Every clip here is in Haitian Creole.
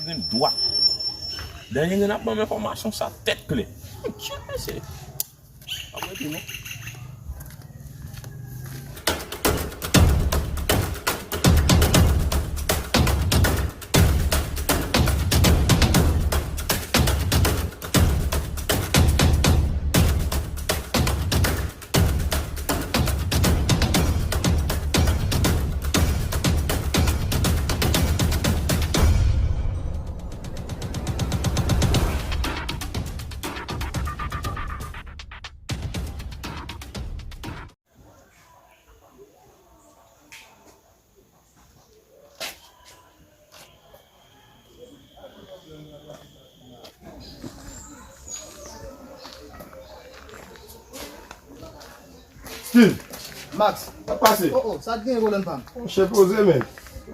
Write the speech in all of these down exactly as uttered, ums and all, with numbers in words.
Grenn dwat. Dènye grenn ap ban m enfòmasyon sa tèt klè. Tchè, mesye. Pa mwen tou non. Steve, Max. Sa pase? Oh, oh, sa t gen, kolonn pa m? Monchè, poze, men.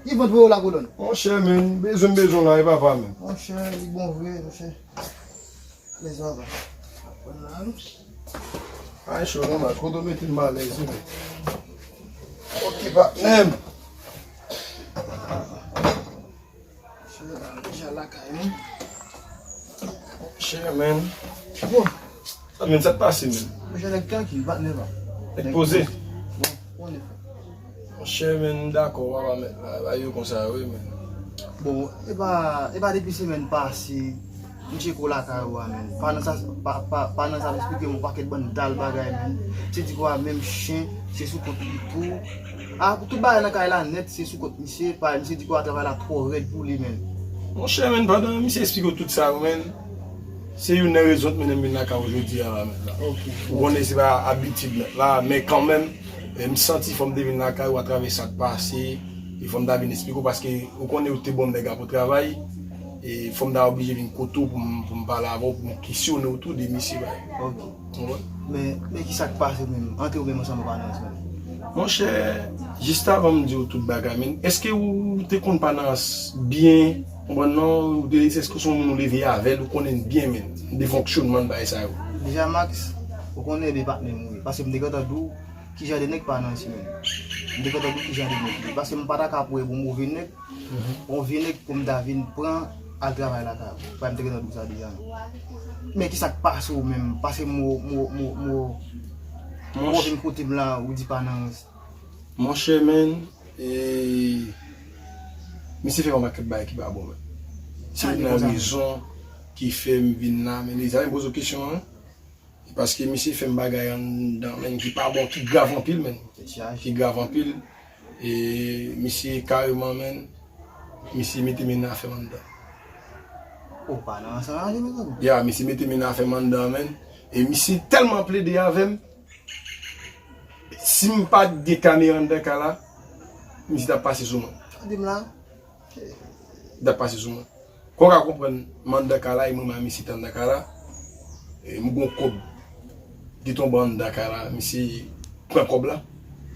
Ki vant voye w la, kolonn? Monchè, men, bezwen m bezwen w la, e papa, men. Monchè, li bon vre, monchè. Lèzòm. Ay, cho, non, la, kote w mete m alèz, wi. Ok, patnè m. Deja lakay, men. Chè, men. Bon. Sa, men, sa k pase, men? Monchè, nèg trankil, patnè pa. Nèg poze. Bon, konnen. Monchè, men, m dakò, papa, men, bagay yo konsa, wi, men. Bon, e pa, e pa depi semèn pase, misye ko lakay ou a, men. Pa nan sa, pa, pa, pa nan sa, m esplike m yon pakèt bann dal bagay, men. Misye di kwa menm chen, se sou kont li tou. A, tout bagay nan kay la nèt, se sou kont misye, pa, misye di kwa travay la twò rèd pou li, men. Monchè, men, pandan misye esplike w tout sa yo, men, se youn nan rezon k mennen m vin lakay ou jodi a la, men, la. Ok. Ou konnen se pa abitid, men, la, men kanmenm, e, m santi fò m te vin lakay ou atravè sa k pase, e fò m ta vin esplike w, paske ou konnen ou te bon nèg a pou travay, e fò m ta oblije vin kote w pou m, pou m pale avè w, pou m kesyone w tou de misye bagay. Ok. Ou konprann? Men, men kisa k pase menm? Ant ou menm ansanm ak Panans menm? Monchè, jis avan m di w tout bagay, men, èske ou te konn Panans byen? Ou konprann non? Ou te, èske se yon moun ou leve avè l, ou konnen l byen, men, de fonksyonman bagay sa yo? Deja, Max, ou konnen e patnè m ou ye. Paske m te gentan di w, kijan de nèg Panans ye menm. M te kontan pou kijan de nèg li. Paske m pa ta ka pran yon move nèg, yon vye nèg pou m ta vin pran al travay lakay ou. Paske m te gentan di w sa deja. Men kisa k pase w menm? Pase mo, mo, mo, mo, mo vin kote m la, ou di Panans. Monchè, men, e, misye fè yon pakèt bagay ki pa bon, men. Se youn nan rezon ki fè m vin la, men, lezanmi, poze w kesyon an. Paske misye fè m bagay anndan, men, ki pa bon, ki grav anpil, men. Ki grav anpil. E misye kareman, men, misye mete men nan afè m anndan. Ou pa nan sa raje, mezanmi. Ya, misye mete men nan afè m anndan, men. E misye tèlman plede avè m, si m pa t gen kamera anndan kay la, misye t ap pase sou mwen. Tande m la. Li t ap pase sou mwen. Kòm w ka konprann, m anndan kay la, e mwen menm ak misye t anndan kay la. E m gon kòb ki tonbe anndan kay la, misye pran kòb la.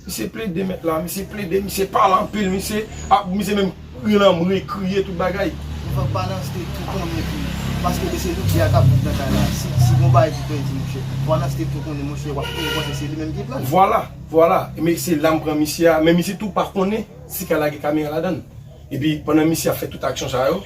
Misye plede mèt la, misye plede, misye pale anpil, misye ap, misye menm kriye nan mwen, kriye tout bagay. Fòk Panans te tou konnen tou. Paske se misye a k ap viv nan kay la. Si, si gon bagay ki pèdi, monchè, Panans te tou konnen, monchè, w ap toujou panse se li menm ki pran l. Vwala, vwala. Men se la m pran misye a, men misye tou pa konnen si kay la gen kamera ladan l. Epi, pandan misye ap fè tout aksyon sa yo,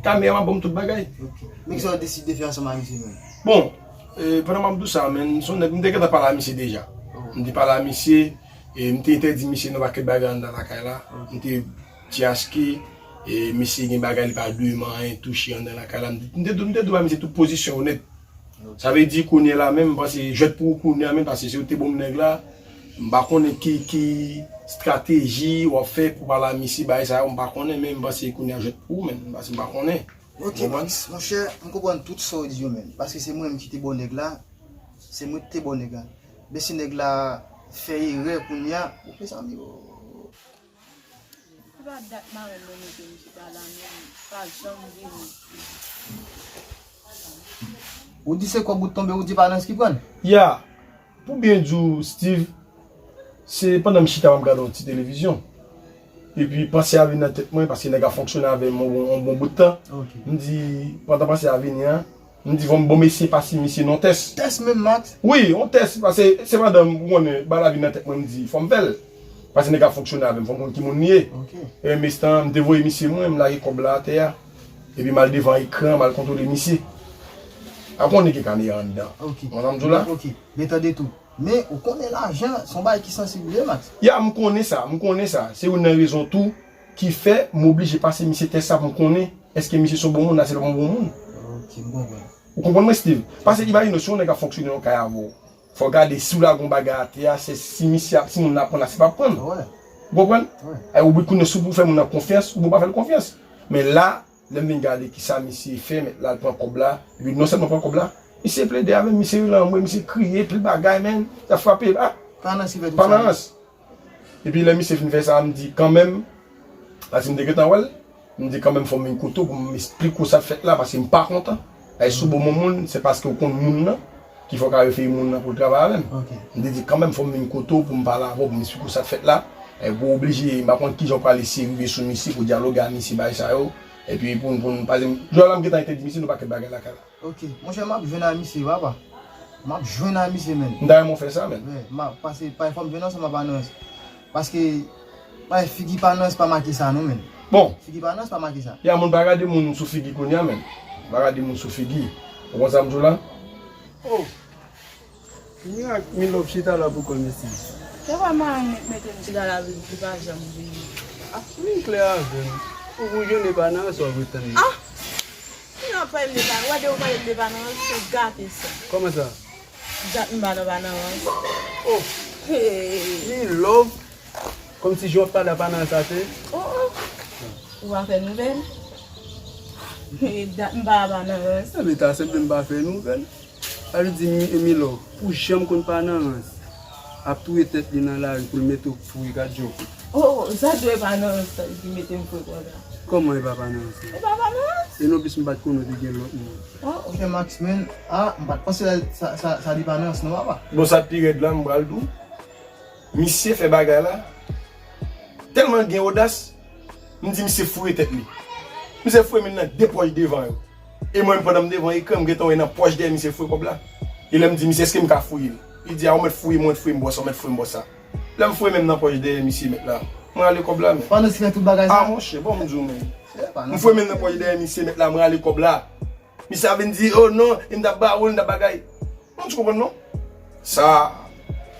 kameraman ban m tout bagay. Ok. Men kisa w deside fè ansanm ak misye menm? Bon, e, pandan m ap di w sa, men, se yon nèg, m te gentan pale a misye deja. Oh. M te pale a misye, e, m te entèdi misye nan pakèt bagay anndan lakay la. Ok. M te di aske, e, misye gen bagay li pa dwe manyen touche anndan lakay la. M te, m te, m te di w ba misye tout pozisyon yo nèt. Sa vle di kounye a la menm, m panse jwèt pou ou kounye a menm, paske si ou te bon nèg la, m pa konnen ki, ki estrateji w ap fè pou pale a misye, bagay sa yo, m pa konnen, men m panse kounye a jwèt pou ou menm, paske m pa konnen. Ok, Max, monchè, m konprann tout sa w di yo menm, paske se mwen menm ki te bon nèg la, se mwen ki te bon nèg la. Men si nèg la fè erè kounye a, ou fè sa, amigo. Se pa dat marèn mwen mete misye pa la menm, pa janm vini. Ou di se kòb ou t tonbe, ou di Panans ki pran l? Ya, pou byen di w, Steve, se pandan m chita m ap gade yon ti televizyon. Epi panse a vin nan tèt mwen, paske nèg ap fonksyone avè m yon, yon bon bout tan. Ok. M di, pandan panse a vini an, m di, fò m bon mesye pase misye nan tès. Tès menm, Max? Wi, yon tès, paske se pandan m konnen bagay la vin nan tèt mwen, m di, fò m fè l. Paske nèg ap fonksyone avè m, fò m konn ki moun li ye. Ok. E mestan, m te voye misye mwen, m lage kòb la atè a. Epi m al devan ekran, m al kontwole misye. A konnen gen kamera anndan. Ok. Konprann sa m di w la? Ok. Men tande tou. Men ou konnen lajan se yon bagay ki sansib vre, Max. Ya, m konnen sa, m konnen sa. Se youn nan rezon tou ki fè m oblije pase misye tès la pou m konnen èske misye se yon bon moun, la se pa yon bon moun. Ok, m konprann. Ou konprann mwen, Steve? Paske imajine w, si yon nèg ap fonksyone yon kay avè w, fò w gade si w lage yon bagay atè a, se si misye ap, si moun nan ap pran l, se pa ap pran l. Ou konprann? Ay, ou konnen si w pou fè moun nan konfyans, ou pou pa fè l konfyans. Men la, lè m vin gade kisa misye fè, mèt la, l pran kòb la. Epi non sèlman pran kòb la, misye plede avè m, misye rele anmwe, misye kriye, pil bagay, men, sa frape, ah, pa nan rans. Epi lè misye fin fè sa, m di kanmenm, paske m te gentan wè l, m di kanmenm fò m vin kote w pou m esplike w sa k fèt la, paske m pa kontan. Ay, si w bon moun, se paske w konn moun nan ki fè w ka refere moun nan pou l travay avè m. M te di kanmenm fò m vin kote w pou m pale avè w, pou m esplike w sa k fèt la. Ay, pou oblije, m pa konn kijan w prale eseye rive sou misye pou dyaloge a misye, bagay sa yo. Epi pou n, pou n, pa egzanp, jodi a la m gentan entèdi misye nan pakèt bagay lakay la. Ok, monchè, m ap jwenn a misye, papa. M ap jwenn a misye, menn. M ta renmen w fè sa, menn. Wi, m ap pase, pa fò m jwenn ansanm avè Anans. Paske, pa figi pa Anans pa make sa, non, menn. Bon. Figi pa Anans pa make sa. Ya, moun pa gade moun sou figi kounye a, menn. Pa gade moun sou figi. Ou konn sa m di w la? Oh! Mirak, Milove chita la pou kò l, mesye. Se pa mari m mete m chita la, li pa janm vini. Ah, vin klè avè m. Ou pou jwenn epa nan sa w ap ret tann li. Ah! Ou nan pale m de pa, ou wè de ou pale m de pa nan rans, se gate sa. Kòman sa? Dat m pa nan pa nan rans. Oh! Hey! Milove, kòmsi jan w ap pale a pa nan rans sa te? Oh, oh! Ou pa fè nouvèl? Hey, dat m pa pa nan rans. Ebyen, ta senp, m pa fè nouvèl. Sa vle di Mi-, Milove, pou janm konn pa nan rans, ap touye tèt li nan lari pou l mete w foure kat jòk. Oh, sa dwe pa nan rans ki mete m foure konsa. Kòman e pa pa nan rans? E pa pa nan rans? E non plis m pa t konnen w te gen lòt moun. Oh, oh. Monchè Max, men, ah, m pa t panse sa, sa, sa li pa nan rans non, papa. Bon, sa pi rèd la, m pral di w. Misye fè bagay la, tèlman l gen odas, m di misye foure tèt li. Misye foure men l nan de pòch devan yo. E mwen menm pandan m devan ekran, m gentan wè nan pòch dèyè misye foure kòb la. E lè m di misye, èske m ka fouye l? Li di, a, ou mèt fouye, mwen mèt fouye m bò sa, ou mèt fouye m bò sa. Lè m foure men m nan pòch dèyè misye mèt la, mwen rale kòb la, men. Pandan se fè tout bagay sa? A, monchè, bon, m di w, men. M foure men l nan pòch dèyè misye mèt la, mwen rale kòb la. Misye ap vin di, oh non, e m t ap ba ou l, m t ap bagay. Ou konprann non? Sa,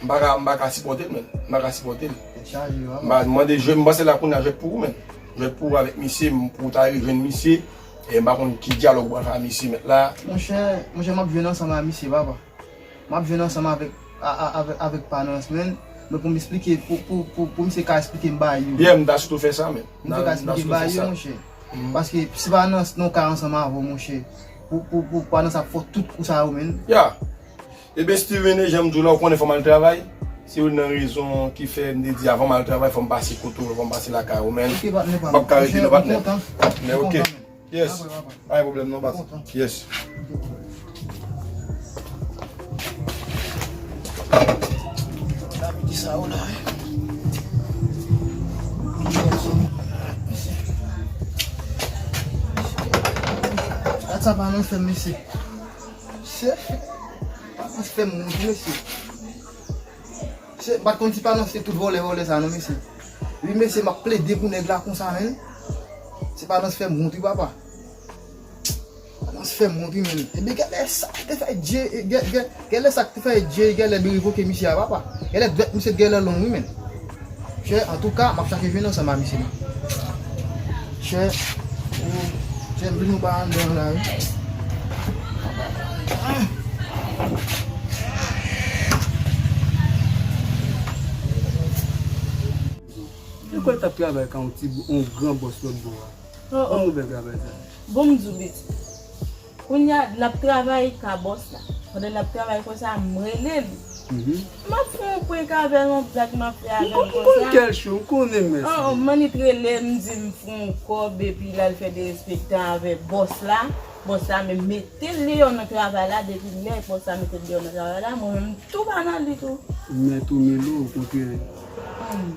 m pa ka, m pa ka sipòte l, menn. M pa ka sipòte l. Tèt chaje, papa. M pa mande jwèt, m panse la kounye a jwèt pou ou, menn. Jwèt pou ou avèk misye, m, pou w ta rejwenn misye. E m pa konn ki dyalòg ou pral fè a misye mèt la. Monchè, monchè, m ap jwenn ansanm a misye, papa. M ap jwenn ansanm avèk, a, a, avèk, avèk pa nan rans, menn. Men pou m esplike, pou, pou, pou, pou misye ka esplike m bagay yo. Yeah, m ta sitou fè sa, menn. Misye ka esplike m bagay yo, monchè. Paske si pa nan rans, non, ka ansanm avè w, monchè. Pou, pou, pou, pa nan sa fò tout kou sa yo, menn. Ya. Ebyen, Steven, e jan m di w la, ou konnen fò m al travay. Se youn nan rezon ki fè m te di avan m al travay, fò m pase kote w, fò m pase lakay ou, menn. Ok, patnè pa m. M p ap ka rete non, patnè. Patnè, ok. Yes. Pa gen pwoblèm non, patnè. Yes. Gade sa ou la, wi. Gad sa pa nan fè m, mesye. Se, pa nan fè m wont, mesye. Se, m pa t konn si pa nan se tout vòlè, vòlè sa non, mesye. Wi, mesye, m ap plede pou nèg la konsa, menn. Se pa nan fè m wont, wi, papa. Anans fè m wont wi, menn. Ebyen, genlè sa k te fè Dye, gen, gen, genlè sa k te fè Dye, genlè revoke misye a, papa. Genlè dwèt misye genlè long wi, menn. Chè, antouka, m ap chache jwenn ansanm a misye, menn. Chè, oh, chè, m vin ou pa anndan la, wi. Lekòl t ap travay ka yon ti, yon gran bòs lòt bò a. Oh, oh. Yon nouvèl travay sa. Bon, m di w, Beti. Kounye a, n ap travay ka bòs la. Pandan n ap travay konsa, m rele l. M ap fè yon prank avè l, yon blag m ap fè avè l konsa. M konn kè l cho, m konnen, mèsi. Oh, oh, m annik rele l, m di m fè yon kòb, epi l al fè derespektan avè bòs la. Bòs la menm mete l deyò nan travay la, depi lè bòs la mete l deyò nan travay la, mwen menm m tou pa nan li tou. Men tou Milo, okontrè,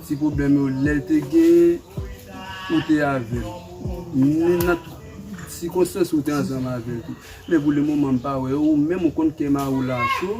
ti pwoblèm yo, lè l te genyen, ou te avè l. Men nan tout sikonstans, ou te ansanm avè l tou. Men pou lemoman, m pa wè ou, menm ou konn kè mari w la cho,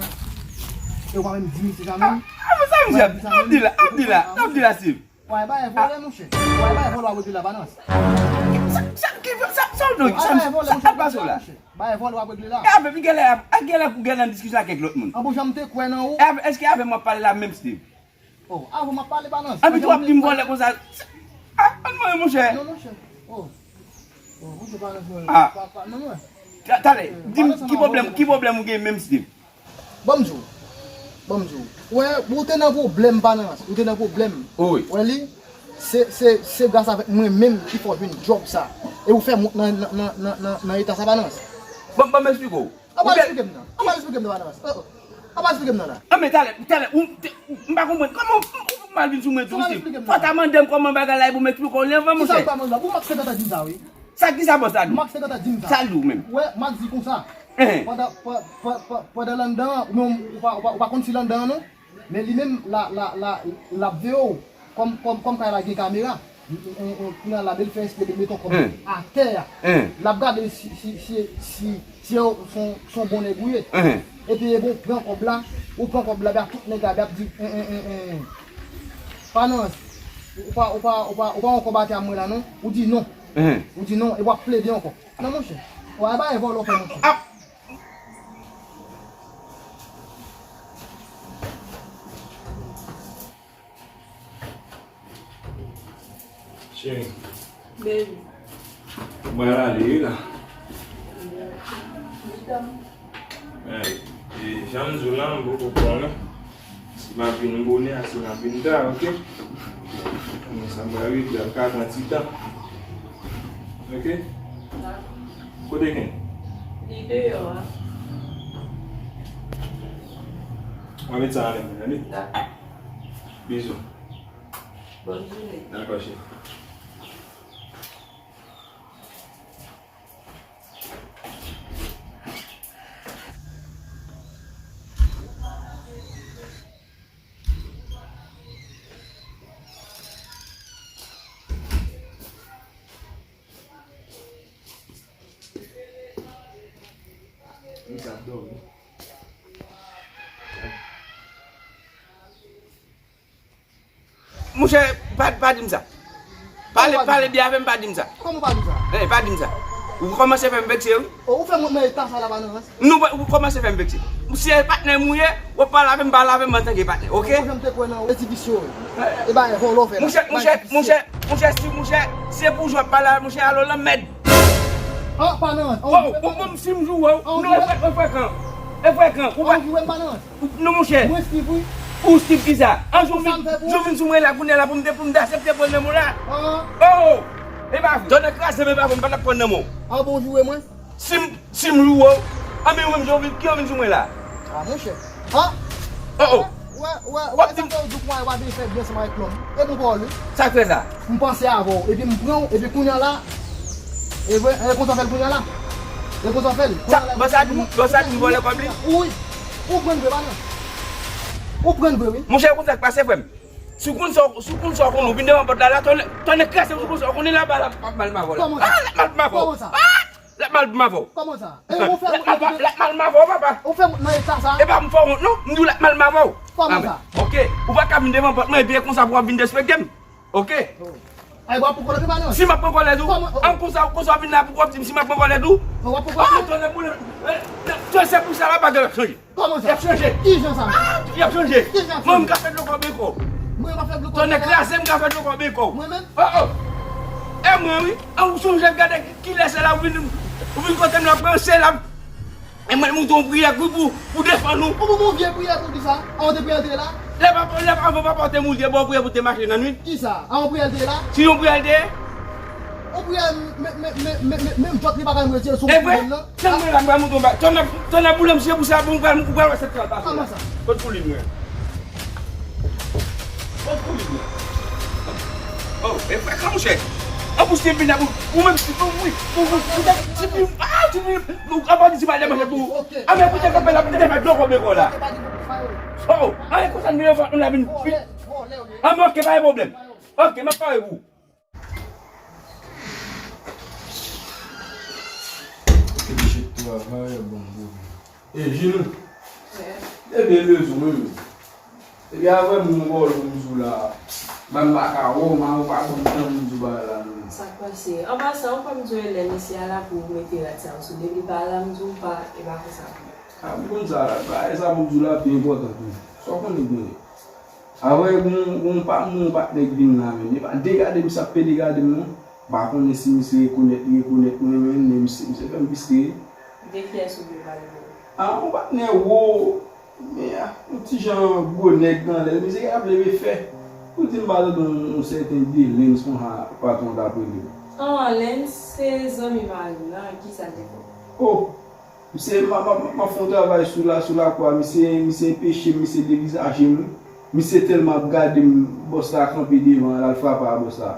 E ou pa menm di misye sa menm? Ah, ah, men sa misye ap di la, ap di la, ap di la, Steve. Wè, bagay vòlè, monchè. Wè, bagay vòlè w ap regle la, pa nan sa. Sa, sa, ki, sa, sa w donk, sa, sa, sa k pase w la? Bagay vòlè w ap regle la. E avè m, genlè, genlè pou genlè nan diskisyon ak kèk lòt moun. An bon, jan m te kwè nan ou. E avè, èske avè m w ap pale la menm, Steve? Oh, avan m ap pale, pa nan sa. Anpi tou w ap di m vòlè konsa. Ah, ann mwen, monchè. Non, monchè. Oh. Oh, monchè, pa nan sa. Ah. Pa, pa, non, non. Ta-, talè, di m ki pwoblèm, ki pwoblèm ou gen menm, Steve? Ban m di w. Ban m di w. Wè, ou te nan pwoblèm, pa nan sa. Ou te nan pwoblèm. Wi. Wè li, se, se, se gras avèk mwen menm ki fè w jwenn djòb sa. E ou fè m wont nan, nan, nan, nan, nan, nan eta sa, pa nan sa. Ban, ban m eksplike w. Apa l esplike m nan? Apa l esplike m nan, Barnabas? Oh, oh. Apa l esplike m nan la? Ah, men talè, talè, ou, te, ou, m pa konprann. Kòman ou, ou, ou mal vin sou mwen tou, Steve? Fò w ta mande m kòman bagay la ye pou m eksplike w li anvan, monchè. Kisa ou pa mande la? Pou Max te gentan di m sa, wi. Sa, kisa bòs la di w? Max te gentan di m sa. Sa l di w menm? Wè, Max di konsa. Hein. Pandan, pa, pa, pa, pandan l anndan an, ou menm, ou pa, ou pa, ou pa konn si l anndan an, non. Men li menm, la, la, la, l ap veye w. Kòm, kòm, kòm kay la gen kamera, kounye a la, men l fè espre de met yon kòb atè a. L ap gade si, si, si, si, si se yon, se yon bon nèg ou ye. Epi, e bon, pran kòb la, ou pran kòb la, epi tout nèg la, epi ap di, pa nan, ou pa, ou pa, ou pa, ou pa yon kòb atè a mwen la, non. Ou di non. Ou di non, epi w ap plede ankò. Non, monchè. Ou a bay vòlò fè, monchè. Cheri. Baby. Mwen pral ale wi la. Ay, e jan m di w la, m poko konnen si m ap vin bonè a, si m ap vin ta, oke? Men sa m pral regle a ka pran ti tan. Oke? Dakò. Kote Ken? Li deyò a. Mwen met sa anlè mwen, tande? Dakò. Bizou. Bòn jounen. Dakò, cheri. Monchè, pa, pa di m sa. Pale, pale byen avè m, pa di m sa. Kòman w pa di m sa? Eh, pa di m sa. Ou kòmanse fè m vekse, wi. Oh, ou fè mwen, mwen eta sa la, pa nan rans. Nou, ou kòmanse fè m vekse. Si se patnè m ou ye, w ap pale avè m, pale avè m antanke patnè, oke? Ou janm te kwè nan ou, e ti visye w ye. E ba, e vòlò w fè la. Monchè, monchè, monchè, monchè, si, monchè, si se pou jwe w ap pale avè m, monchè, alo lanmèd. Ah, pa nan rans. Oh, bon, bon, si m jou w, non, e frekan, e frekan. Ou pa. Ou pa nan rans. Non, monchè. Mwen Steve, wi. Ou Steve kisa? An jou vin, jou vin sou mwen la, kounye a la, pou m te, pou m te aksepte pran nan men w la. Oh, oh. E pa vre. Tonnè kraze m, e pa vre, m pa t ap pran nan men w. Ah, bon, ou joure mwen? Si m, si m joure w, anben ou menm, jan w vin, ki w vin sou mwen la? Ah, monchè. Ah. Oh, oh. Wè, wè, wè, sa fè w di w konsa, w ap vin fè byen ansanm avèk lòm. E bon pawòl, wi. Sa k fè sa? M panse avè w, epi m pran w, epi kounye a la, e vre, e konsa w fè l kounye a la. E konsa w fè l. Sa, bon, sa di, bon, sa di m vòlè kòb li? Wi. Ou pran vre, pa nan. Ou pran vre, wi. Monchè, konsa k pase, frè m. Si w konn sa, si w konn sa w konnen, ou vin devan pòt la, la, tonnè, tonnè kraze m, si w konn sa w konnen, la, ba, la, mal m avè w la. Kòman sa? Ah, la, mal m avè w. Kòman sa? Ah! L ap mal m avè w. Kòman sa? E ou fè wout nan eta sa? L ap mal m avè w, papa. Ou fè wout nan eta sa? E pa m fè w wont, non. M di w l ap mal m avè w. Kòman sa? Oke. Ou pa ka vin devan pòt mwen epi e konsa pou w ap vin derespekte m. Oke. Ay, w ap pran kòlèt ou pa nan? Si m ap pran kòlèt ou, an konsa, konsa w ap vin la pou w ap di m si m ap pran kòlèt ou? W ap pran kòlèt? Ah, tonnè boule. Eh, se pou sa la bagay la chanje. Kòman sa? Y ap chanje. Kijan sa? Ah, y ap chanje. Kijan? Mwen, m ka fè dlo kòbe kò. Mwen, m ap fè dlo kòbe kò. Tonnè kraze, m ka fè dlo kòbe kò. Mwen menm? Oh, oh. E mwen, wi. An ou sonje gade kilè se la ou vin, ou vin kote m la, pran se la. E mwen, m monte yon priyè pou, pou, pou defann ou. Ou pou mwen vye priyè pou kisa? An ou te priyè te la? Lè pa, lè pa, avan papa w te mouri, te ba w priyè pou te mache nan nwit. Kisa? An ou priyè te la? Si yon priyè te ye? Ou priyè, men, men, men, men, men, men, vòt li pa ka retire sou moun nan. E vre? Tann mwen la, m pral montre w bagay. Tonnè, tonnè boule m, se pou sa, bon, m pral, m pral wè sa k pral pase la. Kòman sa? Kot koulin mwen? Kot koulin mwen? Oh, e frekan, monchè. Anplis, te vin la pou, ou menm, ti, ou, wi, ou, ou, ou, ti, ti, ah, ti, ou, apa di ti pa de manchèt pou ou. A, men, koute, kanpe la, koute, fè dlo kòbe kò la. Oh, a, e konsa, nou, nou la vin, vin. A, men, oke, pa gen pwoblèm. Oke, m ap pare pou ou. Oblije travay, bon, bon. E, Jinou. Wi. Depi bezwen, wi. Epi avè moun vòlò m sou la. Ban m makawon, man, ou pa konn tan moun sou bagay la, non. Sa k pase? An pasan, ou pa m di w Elèn isi a la pou mete rad sa yo sou li. Depi pa la, m di w pa, e pa konsa pou. A, m konn sa, bagay sa pou m di w la pi enpòtan tou. Sa w konnen gen. Avè gon, gon pa, gon patnè k vin la, men. Li pa degade m, sa p degade m, non. M pa konnen si misye rekonèt, li rekonèt mwen, men, men misye, misye fè m plis rire. De kiyès ou vle pale menm? A, yon patnè wo, men, a, yon ti jan gwo nèg nan lè, misye ap leve fè. Pou di m pa tande yon, yon sèten Delens konsa, patwon t ap rele. An, Lens, se zanmi mari m nan, kisa l te fè w? Oh! Misye, m, m, m, m ap fè yon travay sou la, sou lakou a. Misye, misye enpeche m, misye devizaje m. Misye tèlman ap gade m, bòs la kanpe devan, l al frape a bòs la.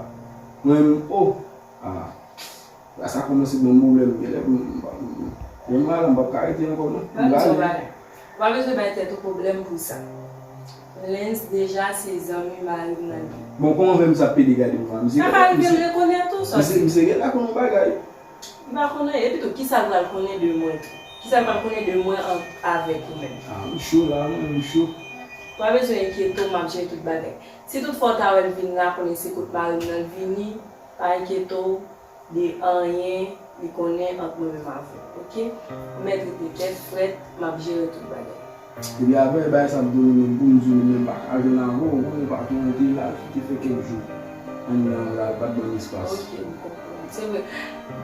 Mwen menm, oh! Ah. La sa kòmanse ban m pwoblèm. Genlè pou m, m, m, m, mwen la, m p ap ka rete ankò, non. M prale. Ou pa bezwen bay tèt ou pwoblèm pou sa. Lens deja se zanmi mari m nan li. Bon, kòman fè misye ap pede gade m konsa? Misye, sa pa rive m rekonèt ou, misye, misye genlè konn yon bagay. Li pa konn anyen. Epi tou, kisa l pral konnen de mwen tou? Kisa l pral konnen de mwen an, avèk ou menm? Ah, m cho la, mwen, m cho. Pa bezwen enkyete w, m ap jere tout bagay. Si tout fwa w ta wè l vin la, konnen se kot mari m nan l vini, pa enkyete w de anyen li konnen ant mwen menm avè w, oke? Ou mèt rete tèt frèt, m ap jere tout bagay. Epi avè bagay sa ap domine m, pou m di w, li menm pa ka jwenn avè w, ou konnen patwon an te la, li te fè kèk jou anndan an la, li pa t ban m espas. Oke, m konprann. Se vre,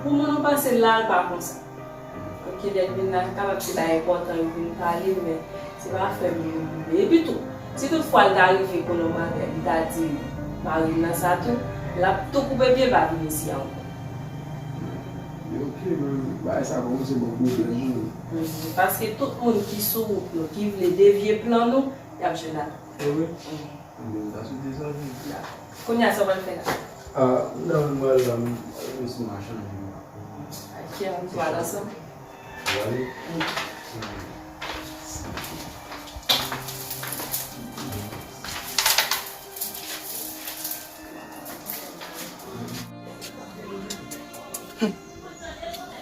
pou moun ou panse l la, l pa konsa. Oke, lè l vin la, kapab se bagay enpòtan yo vin pale, men se pa afè m yo vle. Epi tou, si tout fwa l ta rive konnen yon bagay, li ta di mari m nan sa tou, l ap tou koupe pye, l pa vin isi a ankò. Oke, men bagay sa kòmanse ban m pwoblèm, wi. Mhm. Paske tout moun ki sou wout nou, ki vle devye plan nou, y ap jwenn ak nou. E wi? Mhm. Enben, m ta swete sa vre. Dakò. Kounye a, sa w pral fè la? Ah, m ta vin pral la, m pral vin sou machann. Ok, ann pral ansanm. Ou ale? Wi.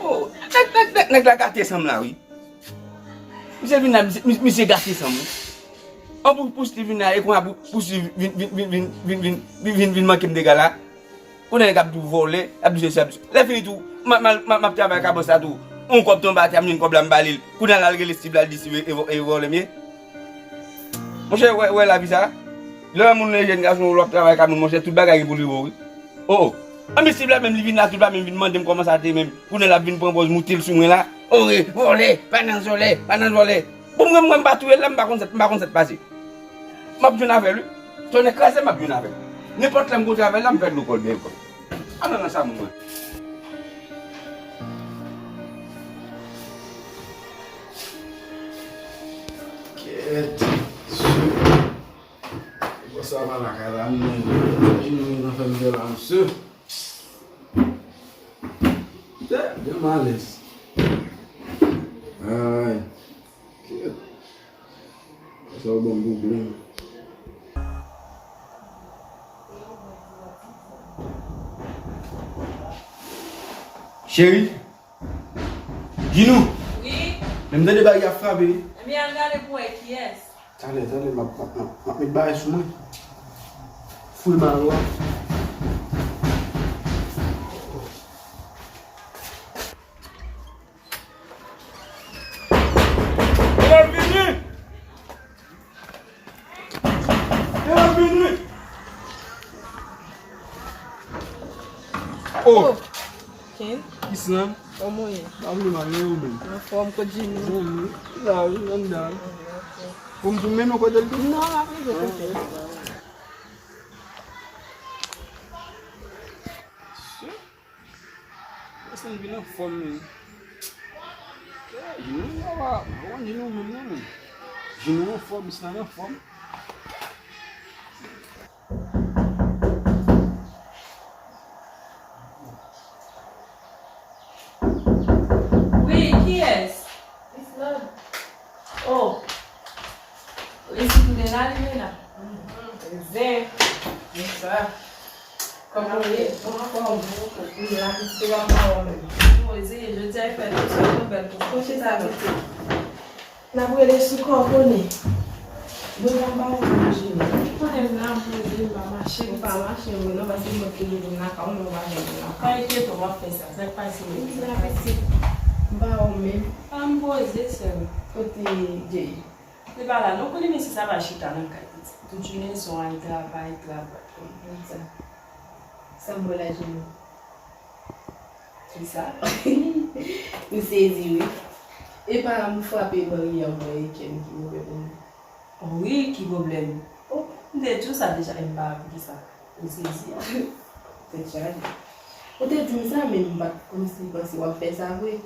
Oh, nèg, nèg, nèg, nèg la gate san m la, wi. Misye vin la, misye, misye gache san m wi. An pou, pou Steve vin la, e konnya pou, pou Steve vin, vin, vin manke m dega la. Kounye a nèg ap di w vòlè, ap di sesi, ap di, lè fini tou, m ap, m ap, m ap, m ap travay kabans la tou. Yon kòb tonbe atè, m jwenn kòb la, m ba li l. Kounye a l al rele Steve la, l di Steve e, e, e vòlè m ye. Monchè, wè, wè lavi sa. Lè w wè moun nan jèn gason, lè w ap travay ak moun, monchè, tout bagay gen pou li wo wi. O, o. Anben Steve la menm, li vin la, tout la menm vin mande m kòman sa te menm. Kounye a l ap vin pran pòz moute l sou mwen la. O, e, vòlè, pa nan vòlè, pa nan vòlè. Bon, mwen, mwen, m pa touye l la, m pa konn sa, m pa konn sa k pase. M ap jwenn avè l wi. Tonnè kraze m, m ap jwenn avè l. Nenpòt lè m kontre avè l la, m fè dlo kò l byen fò. Al nan sa moun mwen. Kèt. Bon, sa va lakay la, m menm. Imajine w nan fè m fè la, mesye. Tè, gen malèz. Ay. Kèt. Sa w ban m pwoblèm. Cheri. Ginou. Wi. Men m tande bagay ap frape wi. Ebyen, al gade pou wè kiyès. Talè, talè, m ap, m ap, m ap, m ap met bagay sou mwen. Foul mal wa. Yo vini! Yo vini! Oh! Ken? Kisa? Kòman w ye? Pa vle mal, men ou menm? Anfòm, kot Jimmy? Jimmy, la, wi, anndan. Pou m di w menm kote l te? Non, m ap rive kote l. Mesye, mesye vin anfòm, men. Jimmy, papa, mwen konn Jimmy menm, non, men. Jimmy anfòm, mesye anfòm. Wi, kiyès? Miss Love. Oh. Resi tounen la, li vin la. Zen. Bonsoir. Kòman w ye? Anfòm. Wi, la pitit ou pa mawon menm. Poze, jodi a, e fè tout sa, yon bèl tou. Kouche sa, pitit. N ap rele sou kò w konnen. Bon, m pa wè w jene. Ou konnen m la, m poze, m pa mache. Ou pa mache, wi, non, paske m wè ke ou vin lakay ou, men ou pa janm vin lakay ou. Pa enkyete w, m ap fè sa. Sa k pase menm? Sa pase. M pa wè w menm. A, m poze, sè m. Kote Jay? Li pa la, non, konnen mesye sa pa chita nan kay, pitit. Tout jounen, se yon al travay, travay. Konn sa. Sa m wè la, jene. Kisa? M sezi wi. Epa m frape baryè mwen e kè m ki move pou mwen. Wi, ki pwoblèm? Oh, m te di w sa deja e m pa wè poukisa ou sezi a. Tèt chaje. Ou te di m sa, men m pa t kòmsi panse w ap fè sa vre.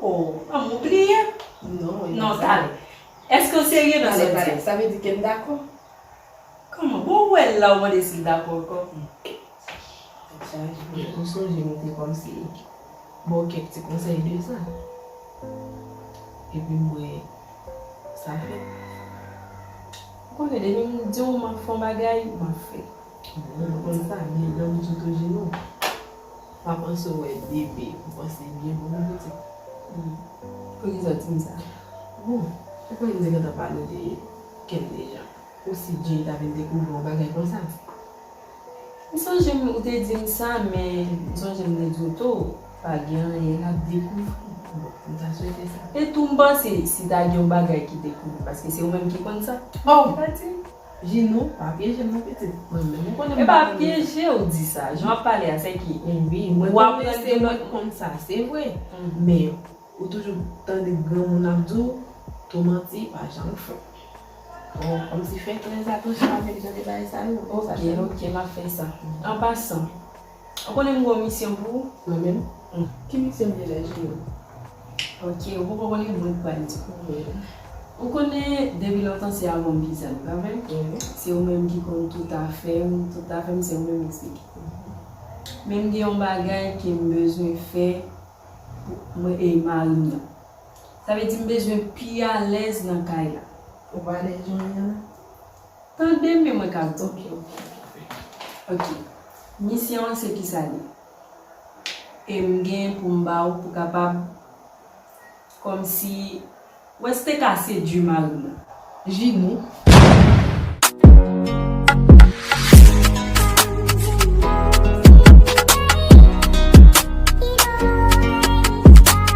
Oh, an m bliye? Non, e pa sa. Non, talè. Èske w serye nan sa w di a? Talè, talè. Sa vle di ke m dakò? Kòman? Bon, ou wè l la, ou mande si l dakò ankò. Tèt chaje. Ou sonje m te kòmsi ba w kèk ti konsèy de sa. Epi m wè sa fèt. Ou konnen, depi m di w m ap fè yon bagay, m ap fè. Bon, ou konn sa, men lè m di w tou Jimmy, m pa panse w wè bebe, ou panse byen pou mwen, pitit. Hmm. Poukisa w di m sa? Bon, ou konnen m te gentan pale w de Ken deja. Ou si Jay ta vin dekouvri yon bagay konsa. M sonje m, ou te di m sa, men m sonje m te di w tou, pa gen anyen l ap dekouvri. Bon, m ta swete sa. E tou m panse, si ta gen yon bagay ki dekouvri, paske se ou menm ki konn sa. Oh! Ou pa di m. Jimmy, pa pyeje m non, pitit. Mwen menm, ou konnen m pa konn sa. E pa pyeje w di sa. Jan w ap pale a, se ki... Wi, mwen konn lese mwen konn sa, se vre. Mhm. Men, ou toujou tande granmoun ap di w, tou manti pa janm fè. Bon, kòmsi fè trè atansyon avèk jan de bagay sa yo. Ok, ok, m ap fè sa. An pasan, ou konnen m gen yon misyon pou ou? Mwen menm? Hmm. Ki misyon m genlè jwenn? Ok, ou poko konnen mwen k pral di w. Wi. Ou konnen, depi lontan se avè w m ki zanmi, pa vre? Wi. Se ou menm ki konn tout afè m, tout afè m, se ou menm m eksplike. Mhm. Men m gen yon bagay ke m bezwen fè pou mwen e mari m nan. Sa vle di m bezwen pi alèz nan kay la. Ou pa alèz jounen an? Tande m, men mwen ka di w. Ok, ok, ok. Ok. Misyon an se kisa l ye? E m gen pou m ba w pou kapab kòmsi Ou wè si te ka sedui mari mwen. Jini.